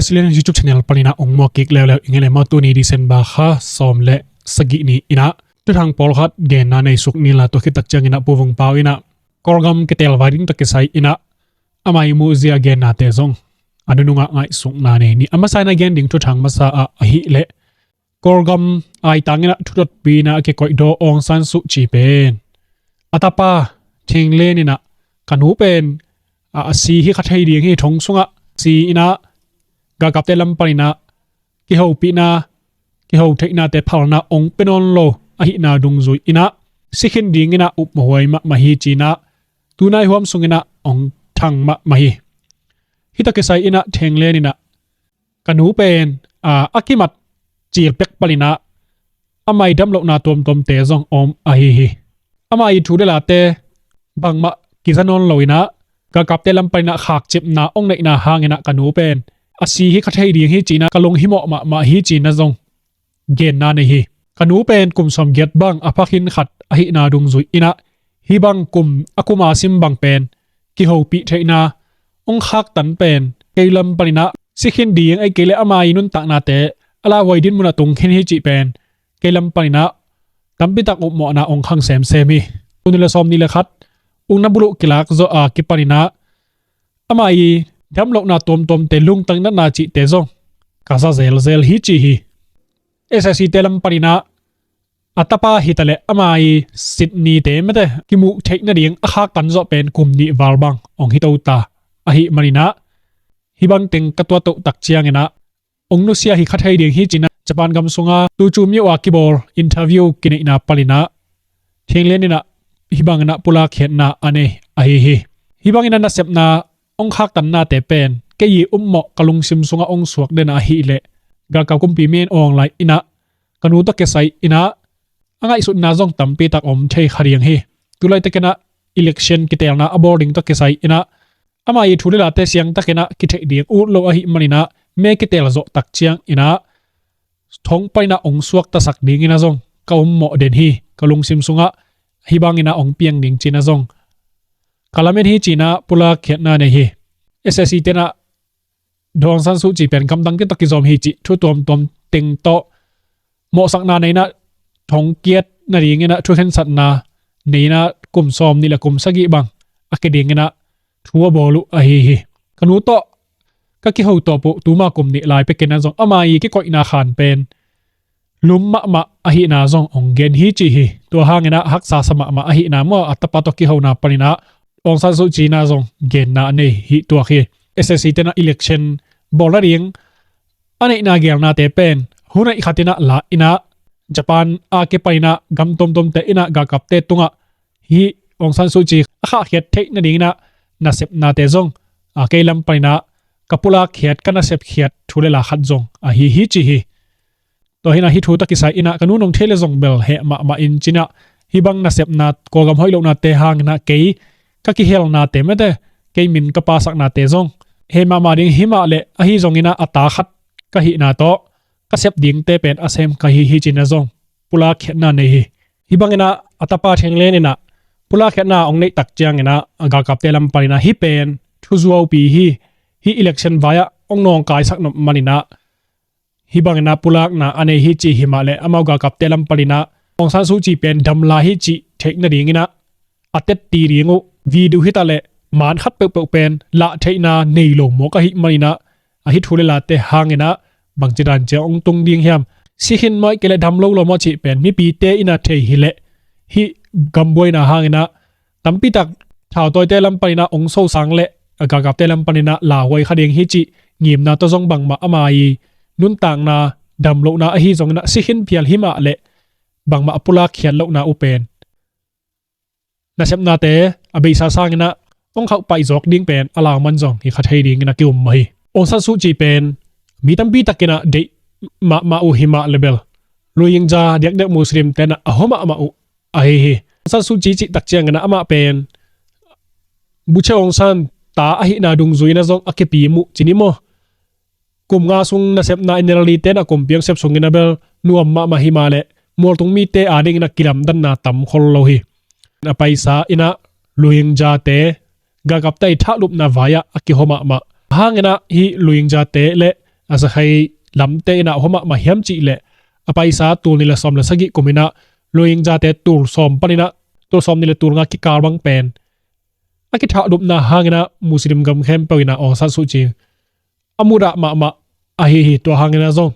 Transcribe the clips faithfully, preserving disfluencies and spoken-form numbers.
Silian YouTube channel paninah ong muak kik leuleu ing ei le maw. Tuni December kha sawm le sagih ni inah thuthang pawlkhat genna nei suk ni la. Tua khit tak cianginah Pu Vung Pau inah Kawlgam kitel vai ding tawh kisai inah ama ii muhzia gennate zong a nunungah ngaihsukna nei ni. A masa inah gen ding thuthang masa ah ahih leh Kawlgam aitang inah thudotpi inah a kikoih Daw Aung San Suu Kyi pen a tapa Thein Sein inah ka nu pen a, a si hi kha thei ding hi, thong sungah si inah galkapte lam paninah kihopihna, kiho theihnate phalna ong pia nawn lo ahihna dungzui inah si khin ding inah upmawh huai mahmah hi ci inah tunai huam sunginah ong thang mahmah hi. Hih tawh kisai inah Thein Sein inah ka nu pen a, a kimat cil pek paninah ama ii damlohna tuamtuamte zong om ahi hi. Ama ii thu le late bangmah kiza nawn lo inah galkapte lam paninah khakcipna ong neihna hanginah ka nu pen a si hi kha thei ding hi ci inah ka lunghimawh mahmah hi ci inah zong genna nei hi. Ka nu pen kum sawmgiat bang a pha khin khat ahihna dungzui inah hih bang kum a kum a sim bang pen kihopih theihna ong khaktan pen kei lam paninah si khin ding, ahih kei leh ama ii nuntaknate a lauhuai dinmun ah tung khin hi cih pen kei lam paninah tampitak upmawhna ong khang semsem hi. Tul nih le sawm nih le khat ukna buluh kilak zawh a kipaninah ama ii damlohna tuamtuamte, lungtang natna cihte zong ka za zelzel hi ci hi. SAC te lam paninah a tapa hitaleh ama ii sit nite mate kimuh theih nading a khaktan zawh pen kum nih val bang ong hi to ta ahih maninah hih bang teng ka tuat uh tak cianginah ong nusia hi kha thei ding hi ci inah Japan gam sunga tucu mi uh a kibawl interview kineihna paninah Thein Sein inah hih banginah pulak khiatna a nei ahi hi. Hih banginah nasepna ong khaktan nate pen kei ii upmawh ka lungsim sungah ong suak den ahih leh galkap kumpi mi in awng lai inah ka nu tawh kisai inah a ngaihsutna zong tampitak om thei kha ding hi. Tulaitakinah election kitelna a bawl ding tawh kisai inah ama ii thu le late siangtakinah kitheih ding ut lo ahih maninah me kitel zawh tak cianginah thong paninah ong suaktasak dinginah zong ka ummawh den hi. Ka lungsim sungah hih banginah ong piang ding ci inah zong ka lamen hi ci inah pulak khiatna nei hi. SAC tenah Daw Aung San Suu Kyi pen gamdangte tawh kizawm hi cih thu tuamtuam teng tawh mawhsakna nei inah thong kiat nadinginah thukhensatna nei inah kum sawm nih le kum sagih bang a kidinginah thu a bawl uh ahi hi. Ka nu tawh ka kiho tawp uh tuma kum nih lai pekinah zong ama ii kikoihna khan pen lum mahmah ahihna zong ong gen hi ci hi. Tua hanginah haksa sa mahmah ahihna maw, a tapa tawh kihona paninah Aung San Suu Kyi inah zong genna a nei hi tuak hi. SAC tenah election bawl nading a neihna gelnate pen hun aih khat inah la inah Japan a kipaninah gam tuamtuamte inah galkapte tungah hih Aung San Suu Kyi a khahkhiat theih nadinginah nasepnate zong a kei lam paninah ka pulak khiat, ka nasep khiat thu le la khat zong ahi hi ci hi. Tua hinah hih thu tawh kisai inah ka nu nong thei le zong bel heh mahmah in ci inah hih bang nasepna, Kawlgam hoih lohnate hanginah kei ka kihelnate mate, kei min ka pasaknate zong heh mahmah ding hi mah leh ahi zonginah a ta khat ka hihna tawh ka sep dingte pen a sem ka hi hi ci inah zong pulak khiatna nei hi. Hih banginah a tapa Thein Sein inah pulak khiatna ong neih tak cianginah a galkapte lam paninah hih pen thuzuaupi hi, hih election vai-ah ong nawngkaisak nop maninah hih banginah pulakna a nei hi ci hi mah leh amau galkapte lam paninah Aung San Suu Kyi pen dam lai hi cih theih nadinginah a tetti ding uh video hitaleh maan khat peuhpeuh pen lah theihna nei lo mawk ahih maninah a hih thu le late hanginah bangci dan ciang ong tung ding hiam, si khin maw ahih kei leh dam lo lo maw cih pen mipite inah thei hileh hih gambuaina hanginah tampitak thautawite lam paninah ong sosang leh a galkapte lam paninah lauhuai kha ding hi cih ngimna tawh zong bangmah ama ii nuntakna damlohna ahi zonginah si khin phial hi mah leh bangmah a pulak khiat lohna uh pen nasepnate a beisa sanginah ong khauhpaih zawk ding pen a lauman zong hi kha thei dingin a ki-um mah hi. Aung San Suu Kyi pen mi tampi takinah deih mahmah uh hi mah le bel Rohingya diakdiak Muslim tenah a hua mahmah uh ahi hi. Aung San Suu Kyi cih tak cianginah amah pen Bogyoke Aung San ta ahihna dungzui inah zong a kipim uh ci ni maw. Kum nga sung nasepna NLD tenah kumpi ong sep sungin a bel nuam mahmah hi mah leh mualtung mite adingin a kilamdanna tam khol lo hi. A paisa inah Rohingya-te galkapte ii thahlupna vai-ah a kihua mahmah. Hanginah hih Rohingya-te le Asakhai lamte in ah hua mahmah hiam cih leh a paisa tul nih le sawm le sagih kum in ah Rohingyate tul sawm panin ah tul sawm nih le tul nga kikal bang pen a kithahdupna hangin ah Muslim gam khempeuh in ah Aung San Suu Kyi a mudah mahmah ahi hi. Tua hangin ah zong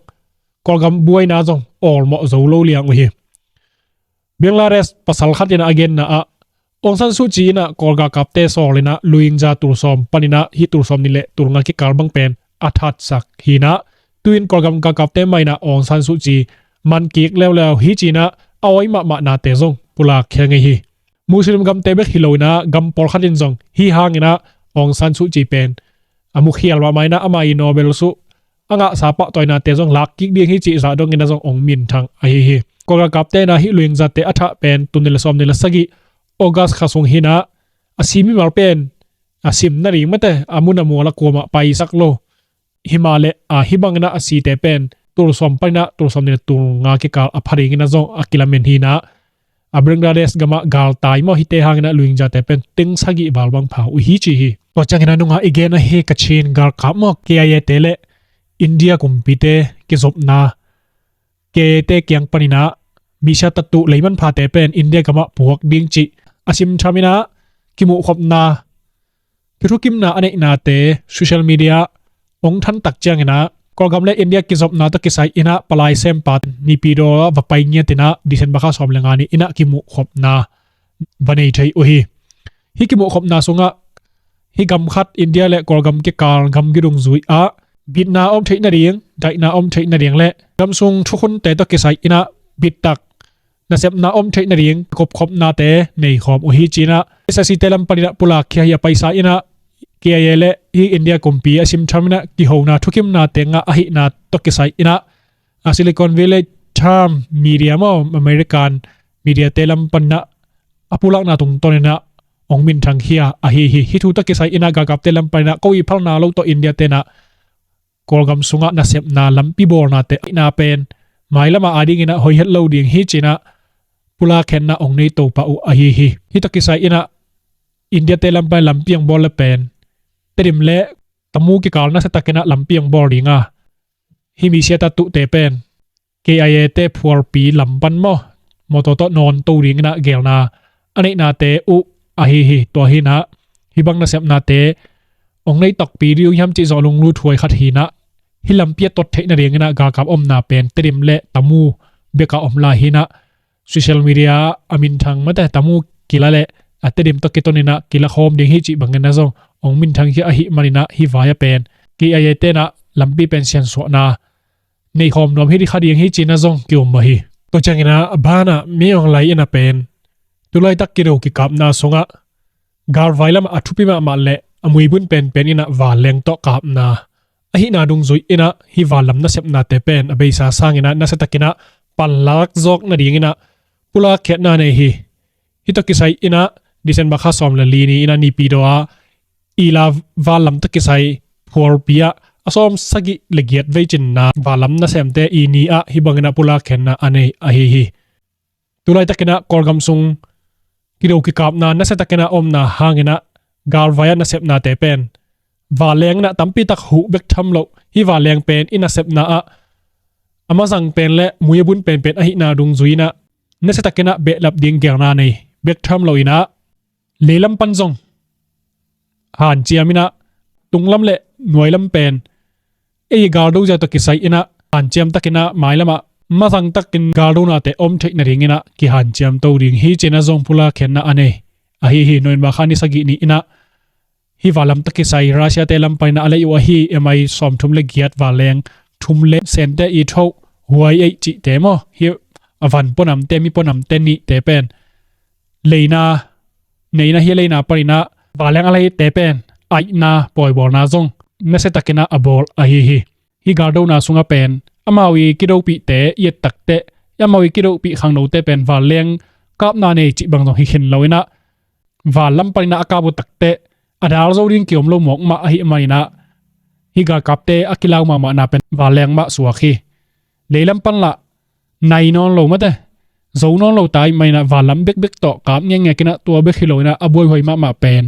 Kawlgam buaina zong awlmawh zo lo liang uh hi. Bangladesh pasal khat in ah a genna ah Aung San Suu Kyi in ah Kawl galkapte sawl in ah Rohingya tul sawm panin ah hih tul sawm nih le tul nga kikal bang pen a thatsak hi in ah, tu-in Kawlgam galkapte mah in ah Aung San Suu Kyi man kik leuleu hi ci-in ah a awi mahmahnate zong pulak khia ngei hi. Muslim gamte bek hi lo in ah gam pawlkhat in zong hih hangin ah Aung San Suu Kyi pen a mukhial mahmah in ah ama i Nobel suh a ngahsa pahtawinate zong lak kik ding hi cih zah dongin ah zong ong minthang ahi hi. Kawl galkapte in ah hih Rohingyate a thah pen tul nih le sawm nih le sagih August kha sung hi in ah a si mimal pen a sim nading mate a mun a mual a kuamah paisak lo. Himahleh a hih bangin ah a site pen tul sawm panin ah tul sawm nih le tul nga kikal a pha dingin ah zong a kilamen hi in ah a Bangladesh gamah galtai maw hihte hangin ah Rohingyate pen teng sagih val bang pha uh hi ci hi. Tua ciangin ah nungah i gen ahi Kachin galkap maw K I A te le India kumpite kizopna K I A te kiang panin ah misia tatu leiman phate pen India gamah puak ding cih a simtham in ah kimuhkhopna, thuthukimna a neihnate social media ong thantak ciangin ah Kawlgam le India kizopna tawh kisai in ah palai sempa Naypyidaw ah va pai ngiat in ah December kha sawm le nga ni in ah kimuhkhopna va nei thei uh hi. Hih kimuhkhopna sungah hih gam khat India le Kawlgam kikal gamgi dungzui ah bitna om theih nading, daihna om theih nading le gam sung thukhunte tawh kisai in ah bittak nasepna om theih nading kopkhopnate neikhawm uh hi ci-in ah S S C te lam panin ah pulak khia hi. A paisa in ah K I A le hih India kumpi a simtham in ah kihona thukimna tengah ahihna tawh kisai in ah a Silicon Valley Trump media maw American media te lam panin ah a pulakna tungtawn in ah ong minthang khia ahi hi. Hih thu tawh kisai in ah galkapte lam panin ah ko i phalna lo tawh India te in ah Kawlgam sungah nasepna lampi bawlnate ahihna pen mailamah a dingin ah hoih het lo ding hi ci-in ah pulak khenna ong nei to pah uh ahi hi. Hih tawh kisai in ah India te lam pan lampi ong bawl le pen Tedim le Tamu kikal nasiatakin ah lampi ong bawl ding a, hih misia tatute pen K I A te phualpi lam pan maw mawtaw tawh nawn to dingin ah geelna a neihnate uh ahi hi. Tua hi in ah hih bang nasepnate ong nei takpi ding uh hiam cih zong a lunglut huai khat hi in ah hih lampi a tot theih nadingin ah galkap omna pen Tedim le Tamu bekah om lai hi in ah social media a minthang mate Tamu kila le a Tedim tawh kiton in ah kila khawm ding hi cih bangin ah zong ong minthang hi. Ahih manin ah hih vai ah pen K I A te in ah lampi pen siansuahna neikhawm nuam hi ding kha ding hi ci-in ah zong ki-um mah hi. Tua ciangin ah a ban ah Min Aung Hlaing in ah pen tulaitak kido kikapna sungah galvai lamah a thupi mahmah le a muibun penpen in ah vanleng tawh kapna ahihna dungzui in ah hih vanlam nasepnate pen a beisa sangin ah nasiatakin ah panlak zawk nadingin ah pulak khiatna nei hi. Hih tawh kisai in ah December kha sawm le li ni in ah Naypyidaw ah ila vanlam tawh kisai phualpi ah a sawm sagih le giat veicinna vanlam nasemte i ni ah hih bangin ah pulak khenna a nei ahi hi. Tulaitakin ah Kawlgam sung kido kikapna nasiatakin ah omna hangin ah galvai ah nasepnate pen vanleng in ah tampitak huh bek tham loh, hih vanleng pen i nasepna ah a mazang pen le mui a bun penpen ahihna dungzui in ah nasiatakin ah behlap ding geelna nei bek tham loin ah leilam pan zong hanciam in ah tunglam le nuailam pen ei galdo zia tawh kisai in ah hanciam takin ah mailam ah mazang takin galdonate om theih nadingin ah kihanciam to ding hi ci-in ah zong pulak khenna a nei ahi hi. November kha ni sagih ni in ah hih vanlam tawh kisai Russia te lam panin ah a lei uh ahi M I sawmthum le giat vanleng thum le sente i thoh Huai eight cihte maw, hih a van puanamte, mi puanamte nihte pen leina neina hi. Leina panin ah vanleng a leite pen aihna pawibawlna zong nasiatakin ah a bawl ahi hi. Hih galdona sungah pen amau i kidopihte i et takteh amau i kidopih khangnote pen vanleng kapna nei cih bang zong hi khin loin ah vanlam panin ah a kap uh takteh a dal zo ding kiom lo mawk mah ahih manin ah hih galkapte a kilau mahmahna pen vanleng mah suak hi. Leilam pan lah nai nawn lo mate, zo nawn lo ta ahih manin ah vanlam bekbek tawh kap ngekngek in ah tua bek hi loin ah a buaihuai mahmah pen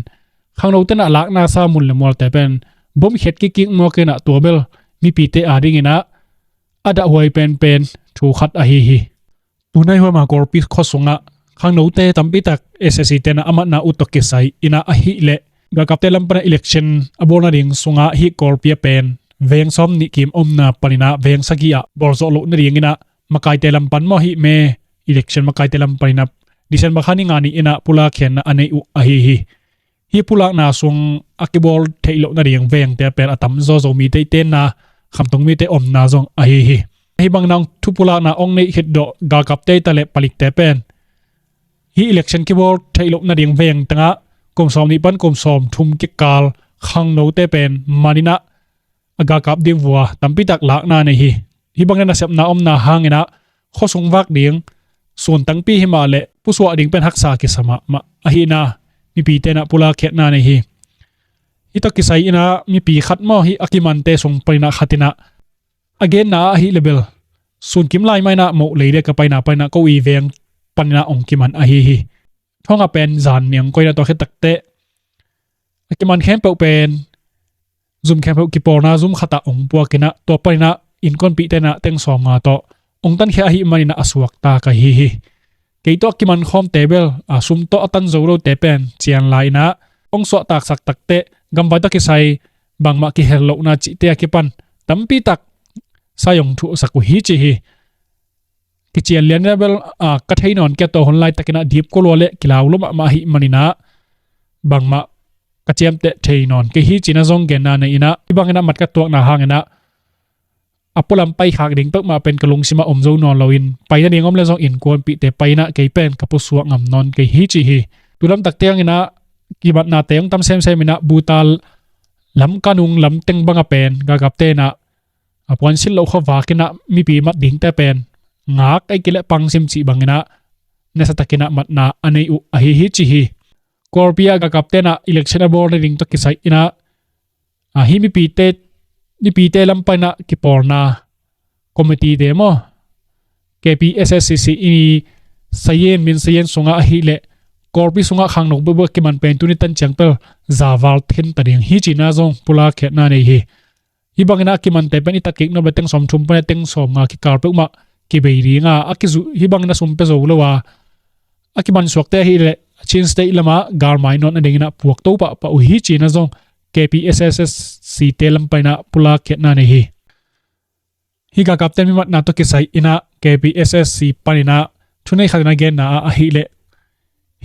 khangnote in ah lakna sa mun le mualte pen bom khiat kikkik muak in ah tua bel mipite adingin ah a dahhuai penpen thu khat ahi hi. Tunai huama Kawlpi khua sungah khangnote tampi tak S S C te in ah a matna uh tawh kisai in ah ahih leh galkapte lam pan ah election a bawl nading sungah hih Kawlpi ah pen veng sawm nih kim omna panin ah veng sagih ah bawlzawh loh nadingin ah makaite lam pan maw hih May election makaite lam panin ah December kha ni nga ni in ah pulak khiatna a nei uh ahi hi. Hih pulakna sung a kibawl theih loh nading vengte pen a tamzaw Zomi teitena khamtung mite omna zong ahi hi. Hih bangin ah thu pulakna ong neih khit dawh galkapte ta le palikte pen hih election kibawl theih loh nading veng tengah kum sawm nih pan kum sawm thum kikal khangnote pen manin ah a galkap ding vua tampi tak lakna nei hi. Hih bangin ah nasepna omna hangin ah khuasung vak ding, sun tangpi hi mah leh pusuah ding pen haksa kisa mahmah ahihna mipite in ah pulak khiatna nei hi. Hih tawh kisai in ah mipi khat maw hih a kimante sung panin ah khat in ah a genna ah ahih leh bel sun kim lai mah in ah moh lei dek a paina panin ah ko i veng panin ah ong kiman ahi hi. Thong a pen zan niang koina tawh khit takteh a kiman khempeuh pen zum khempeuh kipawlna zum khatah ong puakin ah tua panin ah innkuanpihte in ah teng sawm nga tawh ong tankhia ahih manin ah a suakta ka hi hi. Kei tawh a kiman khawmte bel a sum tawh a tan zo lote pen cian lai in ah ong suahtaksak takteh gamvai tawh kisai bangmah kihel lohna cihte a kipan tampi tak sai ong thuhsak uh hi ci hi. Kician lian in ah bel a ka thei nawn kei a, tua hun laitakin ah dip kua lua le kilau lua mahmah ahih manin ah bangmah ka ciamteh thei nawn kei hi cih na zong genna nei in ah hih bangin ah mat ka tuakna hangin ah a pualam paikhak ding peuhmah pen ka lungsimah om zo nawn loin pai nading om le zong innkuanpihte pai in ah kei pen ka pusuak ngam nawn kei hi ci hi. Tu lamtakte hangin ah kimatnate hong tam semsem in ah buta lam kanung lam teng bang a pen galkapte in ah a puansilh loh khuavak in ah mipi mat dingte pen ngak ahih kei leh pangsim cih bangin ah nasatakin ah matna a nei uh ahi hi ci hi. Kawlpi ah galkapte in ah election a bawl nading tawh kisai in ah a hih mipite mipite lam panin ah kipawlna committee te maw K P S S C C i sayen min sayen sungah ahih leh Kawlpi sungah khangno buhbuh a kiman pen tuni tan ciang pel zaval khin ta ding hi cihna zong pulak khiatna nei hi. Hih bangin ah a kimante pen i tatkik nop le teng sawm thum pan le teng sawm nga kikal peuhmah kibei ding a a kizuh hih bangin a sum pia zo lo a a kiman suakte ahih leh Chin State lamah galmai nawn nadingin ah puak to pahpah uh hi cihna zong K P S S C te lam panin ah pulak khiatna nei hi. Hih galkapte mimatna tawh kisai in ah K P S S C panin ah thunei khat in a genna ah ahih leh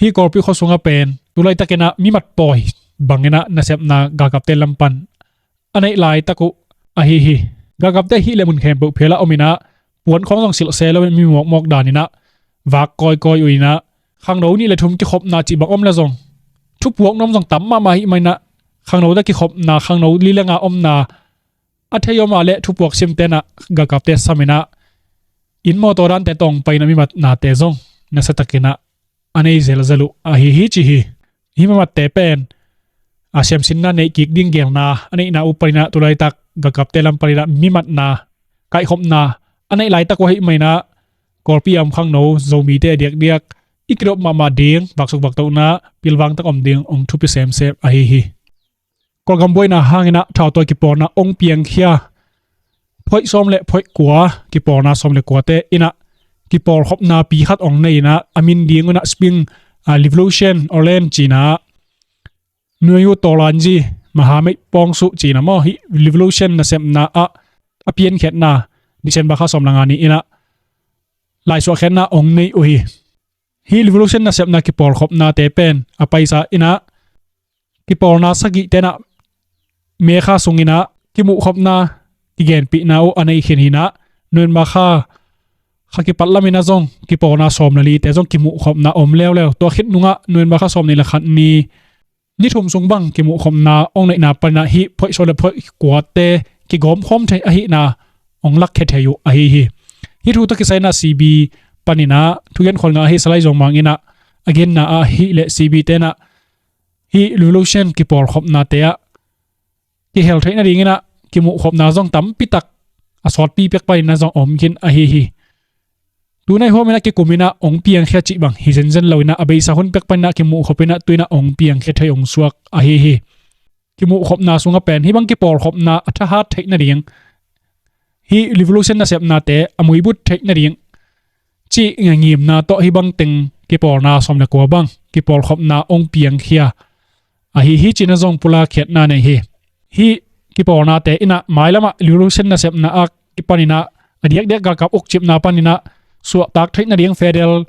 hih Kawlpi khua sungah pen tu laitakin ah mimat pawi bangin ah nasepna galkapte lam pan a neih laitak uh ahi hi. Galkapte ahih leh mun khempeuh phial ah om in ah puan khawng zong silh se lo in mi mawkmawk danin ah vak kawikawi uh in ah khangno nih le thum kikhopna cih bang om le zong thupuak nuam zong tam mahmah ahih manin ah khangnote kikhopna khangno li le nga omna a thei om a le thupuak simte in ah galkapte sam in ah inn mawtaw dante tawh ong pai in ah mimatnate zong nasatakin ah a nei zelzel uh ahi hi ci hi. Hih mimatte pen a siamsinna neih kik ding geelna a neihna uh panin ah tu laitak galkapte lam panin ah mimatna kaihkhopna a neih laitak uh ahih manin ah Kawlpi a om khangno Zomite a diakdiak i kidop mahmah ding vaksuk vaktohna pilvang tak om ding ong thupi semsem ahi hi. Kawlgam buaina hangin ah thautuai kipawlna ong piangkhia phoih sawm le phoih kua kipawlna sawm le kuate in ah kipawlkhopna pi khat ong nei in ah a min ding un ah Spring ah, Revolution Orlen cihna ah Nuayu Tolanji Mahamei Pawngsuh cihna maw hih Revolution nasepna ah a piankhiatna December kha sawm le nga ni in ah laisuahkhiatna ong nei uh hi. Hih Revolution nasepna kipawlkhopnate pen a paisa in ah kipawlna sagihte in ah May kha sungin ah kimuhkhopna kigenpihna uh a nei khin hi in ah November kha kha kipat lamin ah zong kipawlna sawm le lite zong kimuhkhopna om leuleu. Tua khit nungah November kha sawm nih le khat ni ni thum sung bang kimuhkhopna ong neihna panin ah hih phoih sawm le phoih kuate kigawmkhawm thei ahihna ong lakkhia thei uh ahi hi. Hih thu tawh kisai in ah C B panin ah thugen khual nga ahi Salai Zong Mang in ah a genna ah ahih leh C B te in ah hih Revolution kipawlkhopnate ah kihel theih nadingin ah kimuhkhopna zong tampi tak a sawtpi pek panin ah zong om khin ahi hi. Tunai huamin ah kikumin ah ong piangkhia cih bang hi zenzen lo in ah a beisa hun pek panin ah kimuhkhop in ah tu in ah ong piangkhia thei ong suak ahi hi. Kimuhkhopna sungah pen hih bang kipawlkhopna a thahat theih nading hih revolution nasepnate a muibut theih nading cih ngimna tawh hih bang teng kipawlna sawm le kua bang kipawlkhopna hong piangkhia ahi hi, ci-in ah zong pulakkhiatna nei hi. Hih kipawlnate in ah mailamah revolution nasepna a kipan in ah a diakdiak galkap ukcipna pan in ah suahtak theih nading, federal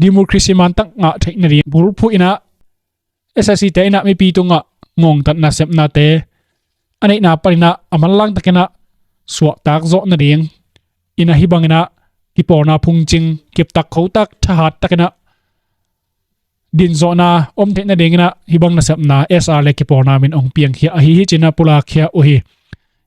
democracy mantak ngah theih nading bulphuh in ah SAC te in ah mipi tungah ngongtat nasepnate a neihna pan in ah a manlang takin ah suahtak zawh nading in ah hih bangin ah kipawlna phungcing, kiptak khotak, thahat takin ah dinzawhna om theih nadingin ah hih bang nasepna SR le kipawlna min hong piangkhia ahi hi, ci-in ah pulakkhia uh hi.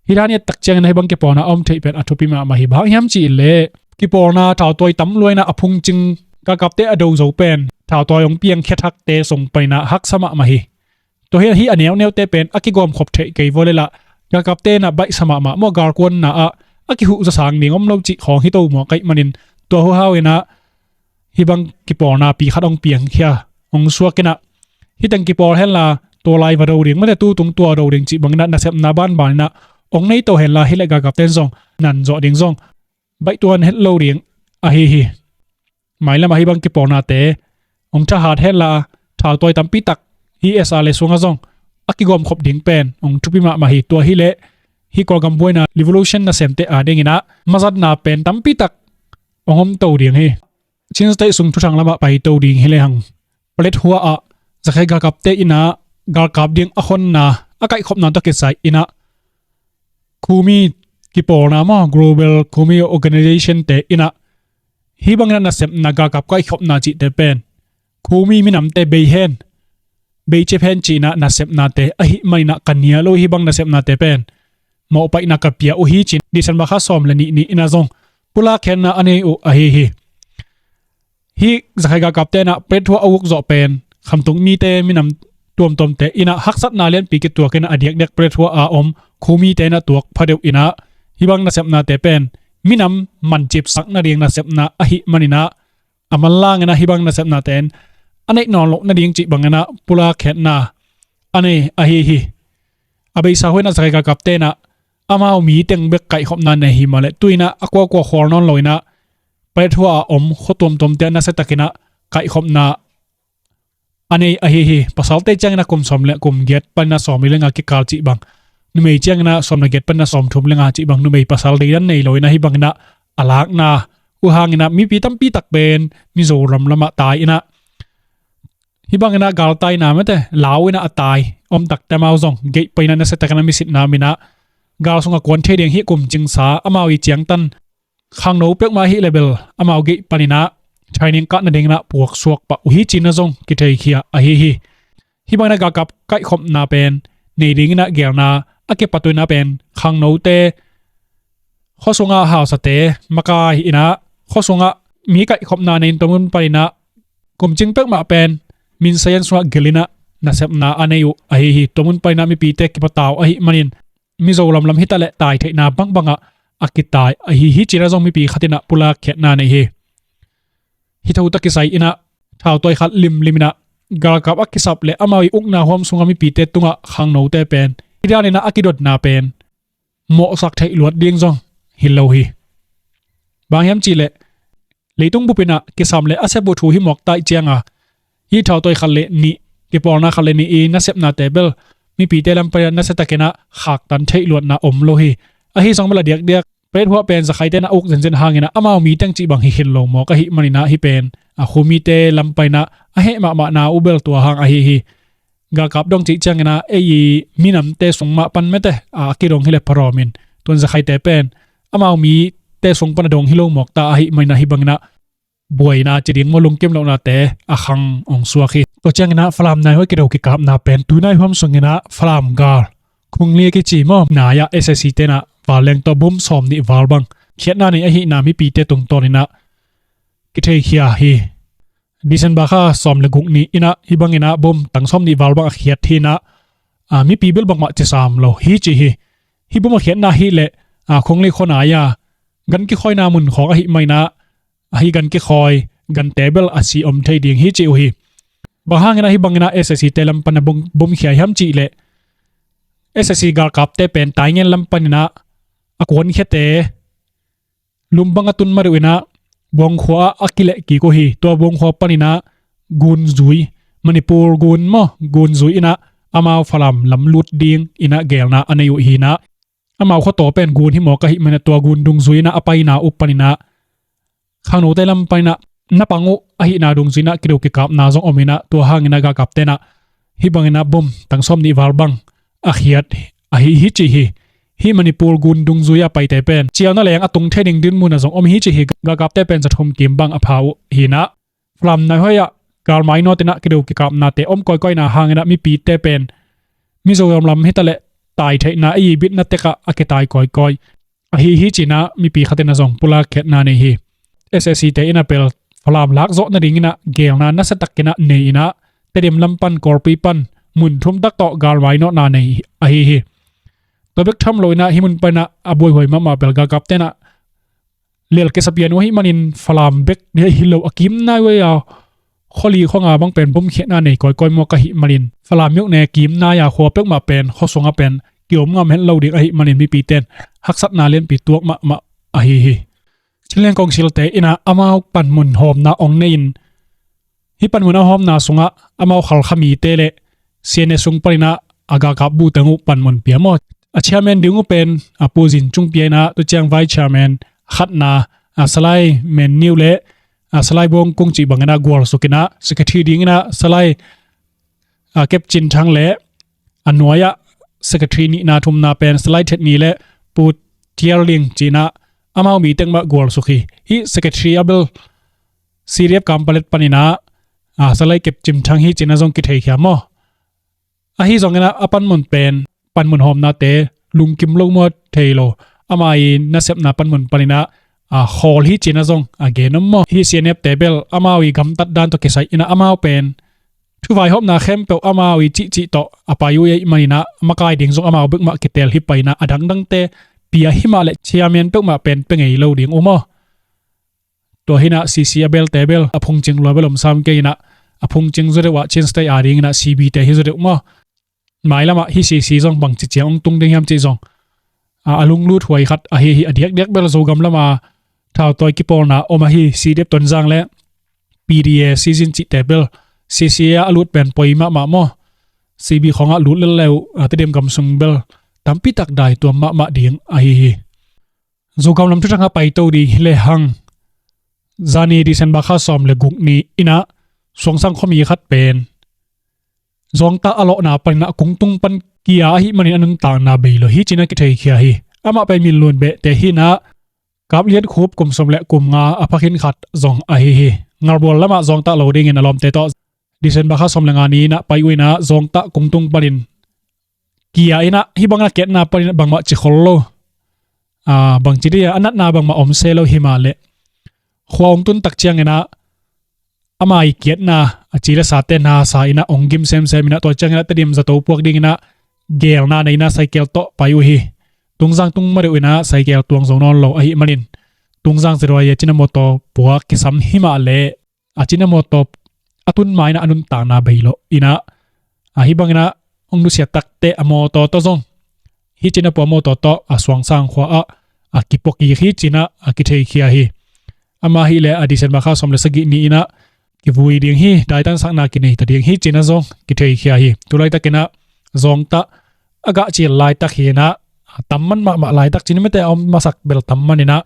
Hih dan i et tak ciangin ah hih bang kipawlna a om theih pen a thupi mahmah hi. Bang hang hiam cih leh kipawlna thautawi tam lua in ah a phungcing, galkapte a do zo pen thautawi hong piangkhia thakte sung pan in ah haksa mahmah hi. Tua hi a neuneute pen a kigawmkhop theih kei vua leh lah galkapte in ah baihsa mahmah maw, galkuanna ah a kihuh zawsang ding om lo cih khawng hi to maw, ka hih manin tua huhau in ah hih bang kipawlna pi khat hong piangkhia, hong suak in ah hih teng kipawl henla tua lai va do ding, mate, tu tung tua do ding cih bangin ah nasepna banban in ah hong nei to henla, hih leh galkapte in zong nan zawh ding zong baihtuan het lo ding ahi hi. Mailamah hih bang kipawlnate hong thahat henla thautawi tampi tak hih SR le sungah zong a kigawmkhop ding pen hong thupi mahmah hi. Tua hi leh hih Kawlgam buaina revolution nasemte a dingin ah mazatna pen tampi tak hong om to ding hi. Chin State sung thuthang lamah pai to ding hi lehang, Paletwa ah Rakhine galkapte in ah galkap ding a honna a kaihkhopna tawh kisai in ah Kumi kipawlna maw, Global Kumi Organization te in ah hih bangin ah nasepna, galkap kaihkhopna cihte pen Kumi minamte bei hen, bei cip hen ci-in ah nasepnate ahih manin ah ka nia lo, hih bang nasepnate pen mawhpaihna ka pia uh hi, ci-in December kha sawm le nih ni in ah zong pulakkhiatna a nei uh ahi hi. Hih Rakhine galkapte in ah Paletwa a uk zawh pen khamtung mite, minam tuamtuamte in ah haksatna lianpi kituak in ah a diakdiak Paletwa a om Kumite in ah tuak phadeuh in ah hih bang nasepnate pen minam mancipsak nading nasepna ahih manin ah a manlang in ah hih bang nasepnate in a neih nawn loh nading cih bangin ah pulakkhiatna a nei ahi hi. A beisa huai in ah Rakhine galkapte in ah amau mi teng bek kaihkhopna nei hi mah leh tu-in ah a kuakua khual nawn lo in ah Paletwa a om khua tuamtuamte ah nasiatakin ah kaihkhopna a nei ahi hi. Pasalte ciangin ah kum sawm le kum giat panin ah sawmli le nga kikal cih bang, numei ciangin ah sawm le giat panin ah sawmthum le nga cih bang, numei pasal deidan nei lo in ah hih bangin ah a lakna uh hangin ah mipi tampi tak pen Mizoram lamah tai in ah hih bangin ah galtaina, mate, lau in ah a tai om takte amau zong gate panin ah nasiatakin ah misitna min ah gal sungah kuan thei ding hih kum cingsa amau i ciangtan khangno peuhmah ahih leh bel amau gate panin ah training kah nadingin ah puaksuak pah uh hi, ci-in ah zong kitheikhia ahi hi. Hih bangin ah galkap kaihkhopna pen nei dingin ah geelna a kipat uh in ah pen khangnote, khua sungah hausate makai in ah khua sungah mi kaihkhopna nei in tua mun panin ah kum cing peuhmah pen Minsayan sungah gelh in ah nasepna a nei uh ahi hi. Tua mun panin ah mipite kipatau ahih manin Mizoram lam hi ta leh tai theihna bangbang ah a kitai ahi hi, ci-in ah zong mipi khat in ah pulakkhiatna nei hi. Hih thu tawh kisai in ah thautawi khat limlim in ah galkap a kisap leh amau i ukna huam sungah mipite tungah khangnote pen hih danin ah a kidotna pen mawhsak theih luat ding zong hi lo hi. Bang hiam cih leh leitung bup in ah kisam leh a sep uh thu hi mawk ta ih ciangin hih thautawi khat le nih, kipawlna khat le nih i nasepnate bel mipite lam panin ah nasiatakin ah khaktan theih luatna om lo hi. Ahi zong bel a diakdiak Paletwa pen Rakhinete in ah a uk zenzen hangin ah amau mi teng cih bang hi khin lo mawk ahih manin ah hih pen a Kumite lam panin ah a heh mahmahna uh bel tua hang ahi hi. Galkap dong cih ciangin ah ei i minamte sung mah pan, mate, a kidong hi leh pha dawm in, tu'n Rakhinete pen amau mite sung pan a dong hi lo mawk ta ahih manin ah hih bangin ah buaina ci ding maw, lungkim lohnate a khang hong suak hi. Tua ciangin ah Falam naihuai kido kikapna pen tu naihuam sungin ah Falam gal Khungli kici maw, nai ah SAC te in ah vanleng tawh bom sawmnih val bang khiatna nei ahihna mipite tungtawnin ah kitheikhia hi. December kha sawm le guk ni in ah hih bangin ah bom tang sawmnih val bang a khiat hi in ah, a, mipi bel bangmah cisam lo hi, ci hi. Hih bom a khiatna hi leh, a, Khungli khua nai ah gan kikhawina mun khawng ahih manin ah, ahi gan kikhawi gante bel a si om thei ding hi, ci uh hi. Bang hangin ah hih bangin ah SAC te lam panin ah bom, bom khia hiam cih leh SAC galkapte pen Taingen lam panin ah a kuankhiate lum bang a tun ma deuh inah Buangkhua ah a kileh kik uh hi. Tua Buangkhua paninah gunzui, Manipur gun maw, gunzui inah amau Falam lam lut ding inah geelna a nei uh hinah, amau khuataw pen gun hi mawk ahih maninah tua gun dungzui inah a paina uh paninah khangnote lam paninah na pang uh ahihna dungzui inah kideu kikapna zong om inah tua hanginah galkapte inah hih banginah bom tang sawm nih val bang a khiat ahi hi ci hi. Hih Manipur gun dungzui a paite pen ciau na leng a tung thei ding dinmun ah zong om hi ci hi. Galkapte pen za thum kim bang a pha uh hinah Falam naihuai ah galmai nawt inah kideu kikapnate om kawikawi na hanginah mipite pen Mizoram lam hitaleh tai theihna ei bitna tekah a kitai kawikawi ahi hi cinah mipi khatinah zong pulak khiatna nei hi. SAC te inah pel Falam lak zawh nadinginah geelna nasiatakinah nei inah Tedim lam pan Kawlpi pan mun thum tak tawh galmai nawtna nei ahi hi. Tua bek tham lo inah hih mun panah a buaihuai mahmah pel galkapte inah lel kisa pian uh ahih manin Falam bek hi lo a kim nai uh a, khuali khuanga bang pen bomkhiatna nei kawikawi mawk ahih manin Falam myoh ne kim nai a khua peuhmah pen khua sungah pen kiom ngam het lo ding ahih manin mipite in haksatna lianpi tuak mahmah ahi hi. Chinland Council te inah amau panmun hawmna ong nei in hih panmun a hawmna sungah amau Halkha mite le CNA sung paninah a galkap bu teng uh panmun pia maw. A chairman ding uh pen a Pu Zin Cung pia inah tua ciang vice chairman khatna a Salai Men Niu le a Salai Bawng Kung cih banginah gualsuk inah secretary dinginah Salai a Kep Cin Thang le a nuai-ah secretary nihna thumna pen Salai Thet Ni le Pu Tiar Ling cinah amau mi teng mah gualsuk hi. Hih secretary a bel CDF Kampalet paninah a Salai Kep Cin Thang hi cinah zong kitheikhia maw. Ahi zonginah a panmun pen panmun hawmnate lungkim lo muat thei lo ama i nasepna panmun paninah a khawl hi cinah zong a gen om maw. Hih CNF te bel amau i gamtat dan tawh kisai inah amau pen thuvaihawmna khempeuh amau i cihcih tawh a pai uh ahih maninah makai ding zong amau bekmah kitel hi painah a dangdangte pia himah le chairman peuhmah pen pia ngei lo ding uh maw. Tua hinah CC a belte bel a phungcing lua bel om sam kei inah a phungcing zaw deuh ah Chin State a dinginah CB te hi zaw deuh maw. Mailamah hih CC zong bangci ciang ong tung ding hiam cih zong a, a lunglut huai khat ahi hi. A diakdiak bel Zogam lama thautawi kipawlna om ahi CDF Tonzang le PDA Sizin cihte bel CC a a lut pen poi mahmah maw. CB khawngah lut lel le uh a Tedim gam sung bel tampi tak dai tuam mahmah ding ahi hi. Zogam lam thuthang a paito ding hi lehang zani December kha sawm le guk ni inah Suangsang khuami khat pen Zawngtah a lawhna paninah kungtung pan kia ahih manin a nuntakna bei lo hi cinah kitheikhia hi. Amah pen minlun behte hinah Kap Lian Khup kum sawm le kum nga a phakhin khat zong ahi hi. Ngalbual lamah Zawngtah lo dingin a lawmte tawh December kha sawm le nga ni inah pai uh inah Zawngtah kungtung panin kia inah hih bangah kiatna panin bangmah ci khol lo. A, bangci dih a natna bangmah om se lo himah leh khua ong tun tak cianginah ama i kiatna a ci le sate na sa inah ong gim semsem inah tua cianginah Tedim zato puak dinginah geelna nei inah saikel tawh pai uh hi. Tungzang tung ma deuh inah saikel tuang zo nawn lo ahih manin Tungzang zirua i a cina mawtaw puak kisam himah leh a cina mawtaw a tun ma inah a nuntakna bei lo inah ahi banginah ong nusia takte a mawtaw tawh zong hih cina pua mawtaw tawh a Suangsang khua ah a kipuakik hi cinah a kitheikhia hi. Amah hileh a December kha sawm le sagih ni inah kivui ding hi, daitansakna kinei ta ding hi cinah zong kitheikhia hi. Tulaitakinah Zawngtah a gah cil laitak hinah a tamman mahmah laitak cinah mite a om masak bel tamman inah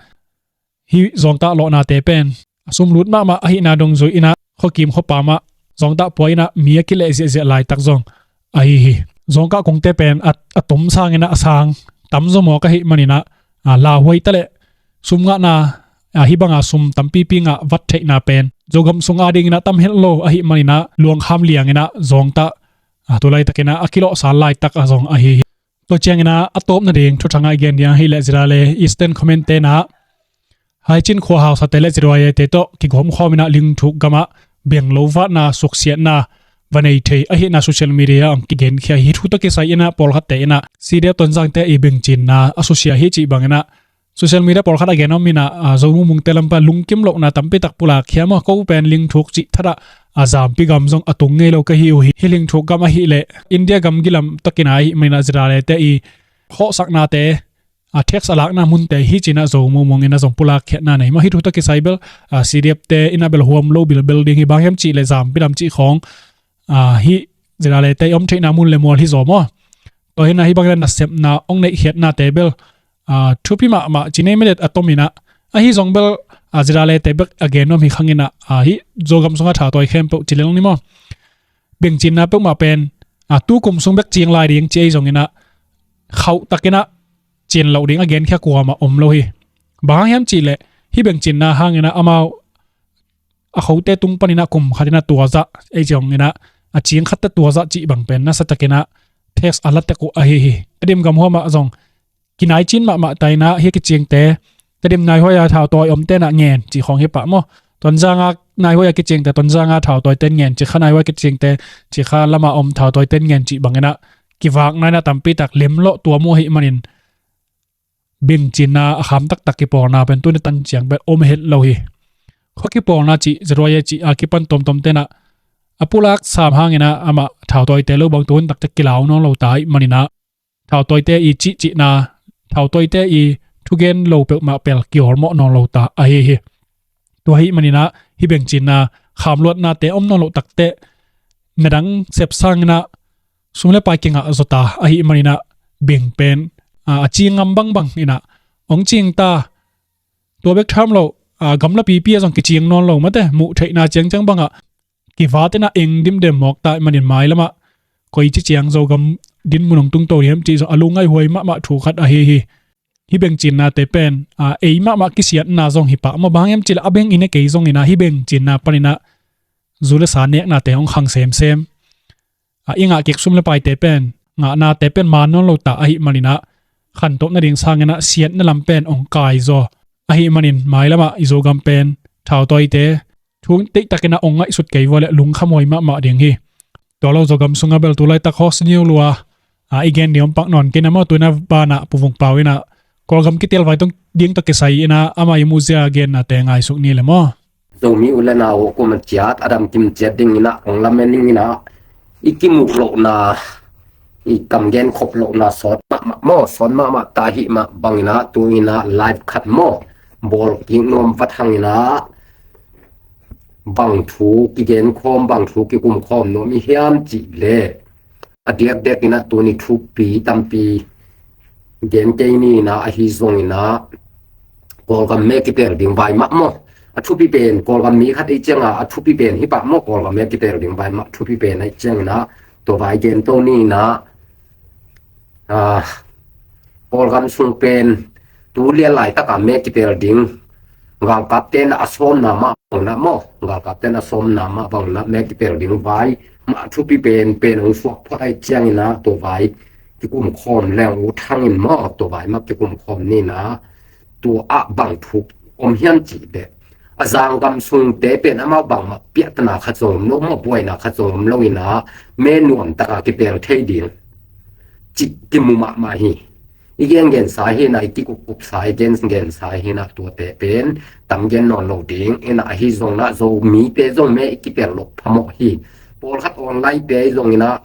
hih Zawngtah lawhnate pen a sumlut mahmah ahihna dungzui inah khuakim khuapamah Zawngtah pua inah mi a kileh ziahziah laitak zong ahi hi. Zawngtah kungte pen a, a tom sanginah a sang tamzaw mawk ahih maninah a lauhuai taleh sum ngahna ahi banga sum tampipi ngah vat theihna pen Zogam sung adinginah tam het lo ahih maninah luangkham lianginah Zawngtah a tulaitakinah a kilawhsan laitak a zong ahi hi. Tua cianginah a tawp nading thuthangah i gen ding hileh zira le Eastern Command tenah Haicin khua hausate le ziruaiate tawh kigawmkhawm inah lingthuk gamah benglo vatna suksiatna va nei thei ahihna social media ang kigenkhia hi. Thu tawh kisai inah pawlkhatte inah CDF Tonzangte i bengcinna a susia hi cih banginah social media pawlkhat a gen om inah a Zo mumungte lampa lungkim lohna tampi tak pulak khia maw, ko pen lingthuk cih thatah a zampi gam zong a tung ngei lo ka hi uh hi. Hi lingthuk gam ahileh India gam gilam takin ahih maninah ziralete i khawhsaknate a tax a lakna munte hi ci-in ah Zo mumung in ah zong pulak khiatna nei maw. Hih thu tawh kisai bel a C D F te in ah bel huam lo bilbel ding hi, bang hiam cih leh zampi lam cih khawng a hih ZRA te i om theihna mun le mual hi zaw maw. Tua hi-in ah hih bangin ah nasepna hong neihkhiatnate bel a thupi mahmah ci nei medet a tom in ah, ahi zong bel a ZRA te bek a gen nuam hi khang in ah, a hih Zogam sungah thautawi khempeuh ci lel ni maw. Bengcinna peuhmah pen a tu kum sung bek ciang lai ding ci ahi zongin ah khauh takin ah cin loh ding a genkhia kuamah om lo hi. Bang hang hiam cih leh hih bengcinna hangin ah amau a khote tung panin ah kum khat in ah tua zah, ei zongin ah a ciang khat teh tua zah cih bang pen nasa takin ah tax a la tek uh ahi hi. Tedim gam huamah zong kinai cin mahmah ta in ah hih kiciangte, Tedim naihuai a thautawi omte in ah ngen cih khawng hi pah maw. Tonzang a naihuai a kiciangte, Tonzang a thautawite in ngen, Cikha naihuai a kiciangte, Cikha lam a om thautawite in ngen cih bangin ah kivakna in ah tampi tak lemlawh tuam uh ahih manin bengcinna a kham taktak kipawlna pen tuni tan ciang pen om het lo hi. Khua kipawlna cih, ZRA cih a kipan tuamtuamte in ah a pulak sam hangin ah amah thautawite lo bang tu hun tak teh kilau nawn lo ta ahih manin ah thautawite i cihcihna, thautawite i thugen lo peuhmah pel kiawlmawh nawn lo ta ahi hi. Tua ahih manin ah hih bengcinna khamluatnate om nawn loh tak teh na dang sep sangin ah sum le pai kingah zaw ta ahih manin ah beng pen a, a ci ngam bangbang in ah hong cing ta. Tua bek tham lo a, gamlapipi ah zong kiciang nawn lo mate, muh theihna ciangciang bangah kivat in ah eng dimdem mawk ta ahih manin mailam ah koici ciang Zogam dinmun hong tungto ding hiam cih zong a lungngaihhuai mahmah thu khat ahi hi. Hih bengcinnate pen a, ei mahmah kisiatna zong hi pah maw. Bang hiam cih leh a beng i ne kei zongin ah hih bengcinna panin ah zu le sa neknate hong khang semsem. A, i ngah kik sum le paite pen, ngahnate pen man nawn lo ta ahih manin ah khantoh nading sangin ah siatna lam pen hong kai zaw ahih manin mailam ah i Zogam pen thautawite thu deihtakin ah hong ngaihsut kei vua leh lungkhamhuai mahmah ding hi. Tua lo Zogam sungah bel tu laitak hawk siniu lua a, i gen ding om pak nawn kei na maw. Tu in ah banah Pu Vung Pau in ah Kawlgam kitelvai tawh ding tawh kisai in ah amah i muhzia gennate ngaisuk ni le maw. Zomi u le nau uh kum a ciat a damkim ciat dingin ah hong lamen dingin ah i kimuh lohna, i kam gen khop lohna sawt mahmah maw, sawt mahmah ta ahih mah bangin ah tu in ah live khat maw bawl kik nuam vat hangin ah bang thu kigen khawm, bang thu kikum khawm nuam i hiam cih leh a diakdiakin ah tuni thupi tampi gen kei ni in ah, ahi zongin ah Kawlgam me kiteel ding vai mah maw. A thupi pen Kawlgam mi khat ei ciangah a thupi pen hi pah maw, Kawlgam me kiteel ding vai mah thupi pen ei ciangin ah tua vai gen to ni in ah, a, Kawlgam sung pen tu lian laitakah me kiteel ding galkapte in ah a sawmna mah bang in ah maw, galkapte in ah a sawmna mah bang in ah me kiteel ding vai mah thupi pen pen hong suak phot ahih ciangin ah tua vai kikum khawm leng uh thangin maw, tua vai mah kikum khawm ni in ah tua ah bang thu om hiam cih leh a zanggam sungte pen amau bangmah piahtana khat zong om lo maw, buaina khat zong om lo in ah me nuamtaka kiteel thei ding cih kimu mahmah hi. I gengensa hi in ah, i kikupkupsa, i gengensa hi in ah tuate pen tam gen nawn lo ding in ah, ahi zongin ah Zomite zong me i kiteel loh phamawh hi. Pawlkhat online te ahi zongin ah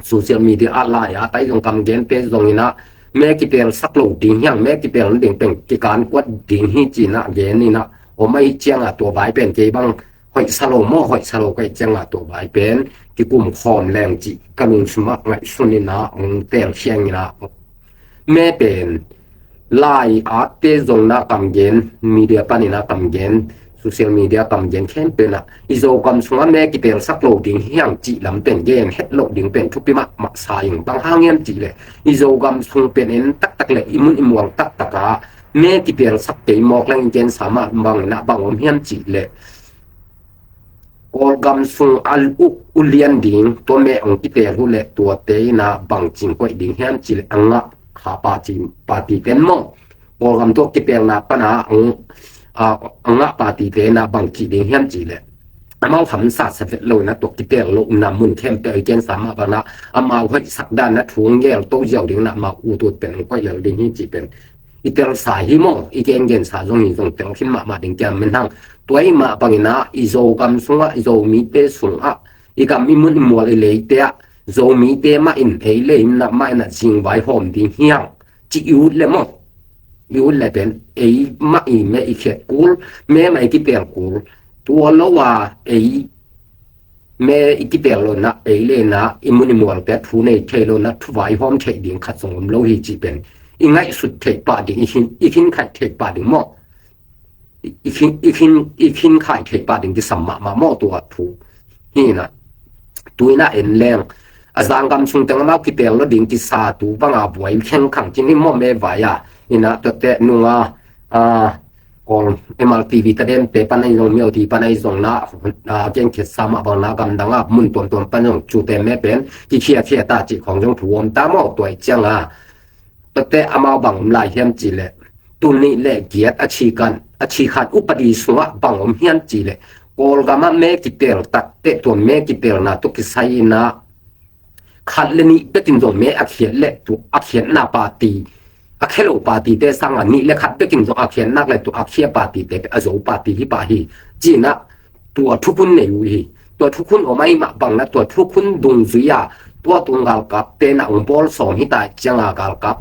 social media ah lai-at ahi zong kam gente zongin ah me kiteelsak lo ding hi hang, me kiteel nading pen kikankuat ding hi ci in ah gen in ah om ahih ciangah tua vai pen kei bang hoihsa lo maw, hoihsa lo ka hih ciangah tua vai pen kikum khawm leng cih ka lungsimah ngaihsun in ah hong teelkhia ing in ah me pen lai-atte zong in ah kam gen, media panin ah kam gen, social media kam gen khempeuh in ah i Zogam sungah me kiteelsak lo ding hi hang cih lam pen gen het loh ding pen thupi mahmah sa ing. Bang hang hiam cih leh i Zogam sung pen en taktak leh i mun i mual taktak ah me kiteelsak kei mawk leng i gensa mah bangin ah bang om hiam cih leh Kawlgam sung a u, ulian ding tua me hong kiteel uh leh tuate in ah bang cing koih ding hiam cih leh a ngah kha party, party ten maw, Kawlgam tua kiteelna pan a hong, a, a ngah party te in ah bang cih ding hiam cih leh amau hamsa sa vet lo in ah tua kiteel lohna mun khempeuh i gensa mah bangin ah amau hoihsak dan in ah thu hong geel to ziau ding in ah amau ut ut pen hong koih lel ding hi cih pen i teelsa hi maw, i gengensa zong hi zong teel khin mahmah ding kiam men hang. Tua ahih mah bangin ah i Zogam sungah, i Zomite sungah, i gam i mun i mual i leite ah Zomite mah in ei le in ah mah in ah zingvai hawm ding hi hang cih i ut leh maw, I ut le pen ei mah i me i khiat kul, me mah i kitel kul. Tua lo a ei me i kitel lo na, ei le na, i mun i mualte thu nei thei lo na, thu vaihawm thei ding khat zong om lo hi ci pen i ngaihsut thei pah ding, i khin, i khin khaih thei pah ding maw? I khin, i khin, i khin khaih thei pah ding kisam mahmah maw tua thu hi na. Tuina en leng a zanggam sung teng amau kitel lo ding kisa tu banga buai khengkhang cin hi maw me vai a. Hi na tuate nunga a, Kawl M R T V ta den te pan ai zong miau ti pan ai zong na a, keng khet sa mah bang na gamdang a mun tuamtuam pan zong cute me pen kikhiakhia ta cih khong zong thu om ta maw tua i cianga. Tuate amau bang om lai hiam ci le, tul nih le giat a cikhan, a cikhan upadi sungah bang om hiam ci le, Kawlgam ah me kitel takteh tua me kitelna tua kisai inah khat le nih bekin zong me a khiat le tua a khiatna party, a khia lo party te sangah nih le khat bekin zong a khiat nak le tua a khia party te a zo party hi pah hi. Cinah tua thukhun nei uh hi. Tua thukhun om ahi mah bangna tua thukhun dungzui a tua tung galkap tena ong bawl sawm hi tai cianga galkap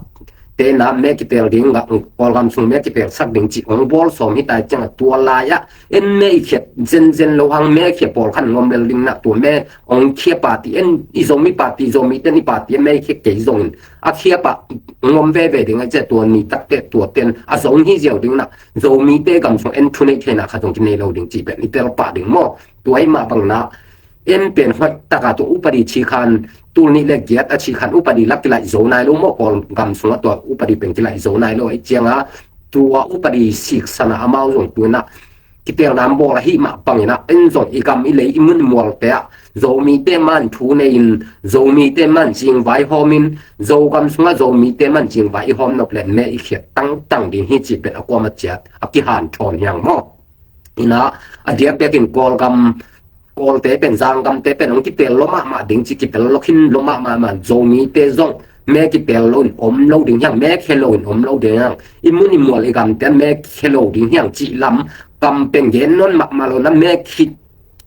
tena me kitel ding, Kawlgam sung me kitel sak ding ci ong bawl sawm hi tai cianga tua lai-ah en me i khiat zenzen lo hang me khia pawlkhat ngom lel ding na tua me ong khia party en i Zomi party, Zomi ten i party en me i khia kei zongin a khia pah ngom veve ding a cia tua ni takte tua ten a zong hi ziau ding na Zomite gam sung en thu nei theina khat zong kinei lo ding ci pen i tel pah ding maw? Tua i mah bangna en pen hoih taka tua upadi cikhan tul nih le giat a cikhan upadi lak kilaih zo nai lo maw? Kawlgam sungah tua upadi pen kilaih zo nai lo i cianga tua upadi siksana amau zong tuina kitelna an bawl ahi mah bangina en zong i gam i lei i mun i mualte ah Zomite man thu nei in, Zomite man zingvai hawmin, Zogam sungah Zomite man zingvai i hawm nop le me i khiat tangtang ding hi ci pen a kuama ciat a kihan thawn hiang maw? Ina a diak biakin Kawlgam, Kawlte pen Zanggamte pen ong kitel lo mahmah ding ci kitel lo khin lo mahmah man Zomite zong me kitel lo in om lo ding hiang, me khia lo in om lo ding hiang, i mun i mual i gamte me khia lo ding hiang cih lam kam pen gen non mahmah lo na me khit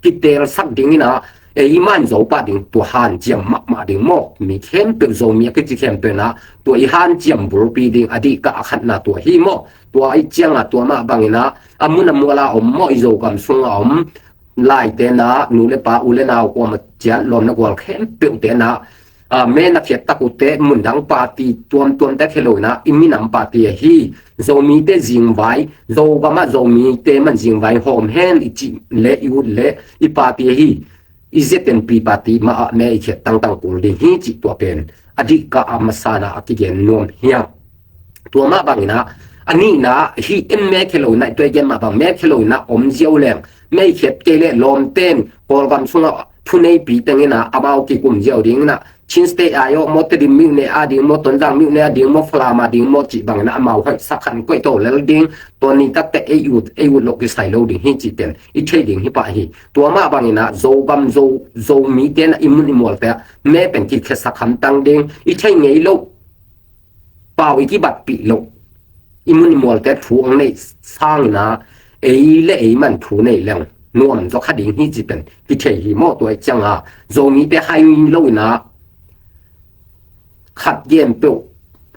kitel sak ding ina ei man zo pah ding tua hanciam mahmah ding maw? Mi khempeuh Zomi a kici khempeuh na tua i hanciam bulpi ding a dih ka a khatna tua hi maw? Tua i cianga tua mah bangina a mun a muala om maw i Zogam sunga om laite na nu le pa u le nau kuama ciat lawmna gual khempeuhte na a, me na khiat tak uhte mundang party tuamtuamte khia lo ina i minam party ahi Zomite zingvai, Zogam ah Zomite man zingvai hawm hen i cih le i ut le i party ahi i Z N P party mah ah me i khiat tangtang kul ding hi cih tua pen a dih ka a masana a kigen nuam hiang. Tua mah bangina a nihna hi en me khia lo ina i tua i gen mah bang me khia lo ina om ziau leng me i khiat kei le lawmten Kawlgam sungah thuneipi tengina amau kikum ziau dingina Chin State ai aw maw, Tedim miuh ne a ding maw, Tonzang miuh ne a ding maw, Falam a ding maw cih bangin amau hoih sak khan koih to lel ding, tua ni takte ei ut ei ut loh kisai lo ding hi cih pen i thei ding hi pah hi. Tua mah bangina Zogam Zo, Zomi tena i mun i mualte ah me pen kikhesak hamtang ding i thei ngei loh pau i kibatpih loh i mun i mualte thu ang neih sangina ei le ei man thu neih leng nuam zaw kha ding hi ci pen kithei hi maw? Tua i cianga Zomite hai lo ina khat gen peuh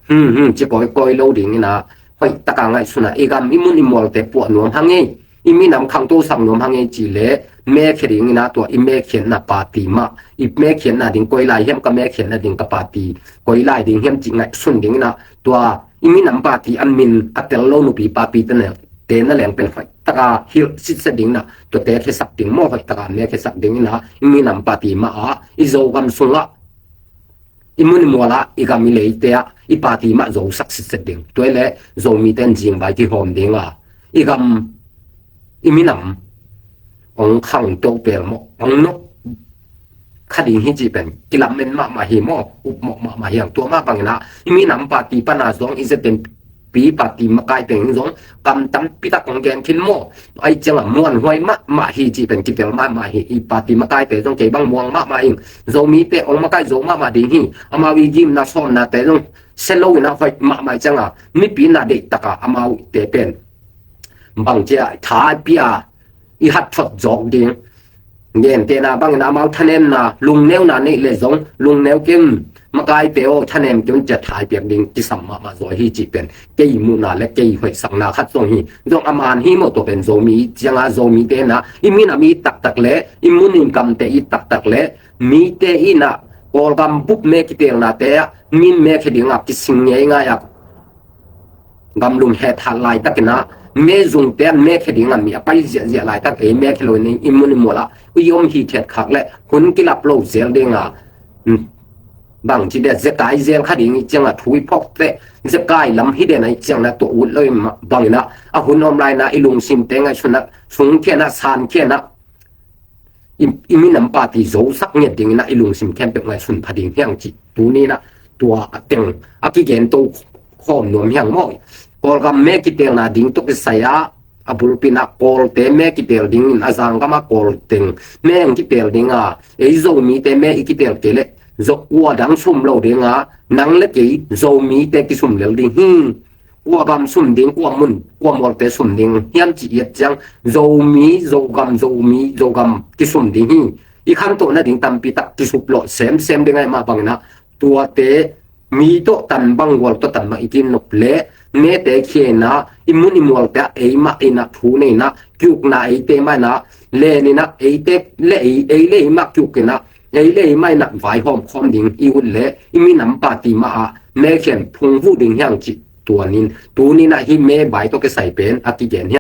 hmm hmm ci kawikawi lo ding ina hoih taka ngaihsuna i gam i mun i mualte puah nuam hang ei, i minam khangto sak nuam hang ei ci le mekhe ding ina tua i mekhiatna party mah i mekhiatna ding koi lai hiam ka mekhiatna ding ka party koi lai ding hiam ci ngaihsun ding ina tua i minam party a min a tel lo nupi papi te na leng pen hoih taka hilh sitset ding na tua te khesak ding maw? Hoih taka mekhesak ding ina i minam party mah a i Zogam sungah i mun i muala i gam i leite ah i party mah zosak sitset ding. Tua i le Zomite in zingvai kihawm dinga i gam i minam ong khangto pel maw ong nok kha ding hi ci pen kilamen mahmah hi maw? Upmawh mahmah hiang. Tua mah bangina i minam party pana zong i Z N P party makai teng zong kam tampi tak ong gen khin maw? Ai cianga muanhuai mahmah hi ci pen kitel mahmah hi. I party makaite zong kei bang muang mahmah ing. Zomite ong makai zo mahmah ding hi. Amau i gimna sawmnate zong se lo ina hoih mahmah i cianga mipi na deih taka amaute pen bang cia tha pia i hat thot zawk ding. Gentehna bangin amau thanemna lungneuna neih le zong lungneu kim Makaite aw, thanem kiun cia thai piak ding kisam mahmah zaw hi cih pen kei muhna le kei hoihsakna khat zong hi. Zong a man hi maw, tua pen Zomi cianga Zomite na i minam i taktak le i mun in gamte i taktak le mite ina Kawlgam bup me kitelnate ah min me khe dinga kising ngeingai ah gamlum het hat laitakin ah me zungte an me khe dinga mi a pai ziahziah laitak ei me khe loin i mun i mual ah i om hi khet khak le hun kilap lo zel dinga bangci de zekai zel kha ding i cianga thu i phawk te zekai lam hi den a i ciangna tua ut lo i bangina a hun om laina i lungsimte ngaihsuna sungkhiana sankhiana i minam party zosak ngiat dingina i lungsim khempeuh ngaihsun pha ding hiang cih tunina tua a teng a kigen to khawm nuam hiang maw. Kawlgam me kitelna ding tuk i sai a a bulpina Kawlte me kitel dingin a zanggama Kawlteng me ang kitel dinga ei Zomite me i kitel kei le zok kua dang sum lo dinga nang le kei Zomite kisum lel ding hi. Kua gam sum ding, kua mun kua mualte sum ding hiam cih iat ciang Zomi Zogam Zomi Zogam kisum ding hi. I khantoh nading tampi tak kisup lawh semsem ding ahi mah bangina tuate mi tawh tan bang gual tawh tan bang i kin nop le mete khiena i mun i mualte ah ei mah ina thu neina kiukna eite mah ina lenina eite le ei ei le ei mah kiukina ei le ei mah ina vaihawm khawm ding i ut le i minam party mah ah mekhian phungvuh ding hiang cih tuanin tunina hi me bai tawh kisai pen a kigen hi.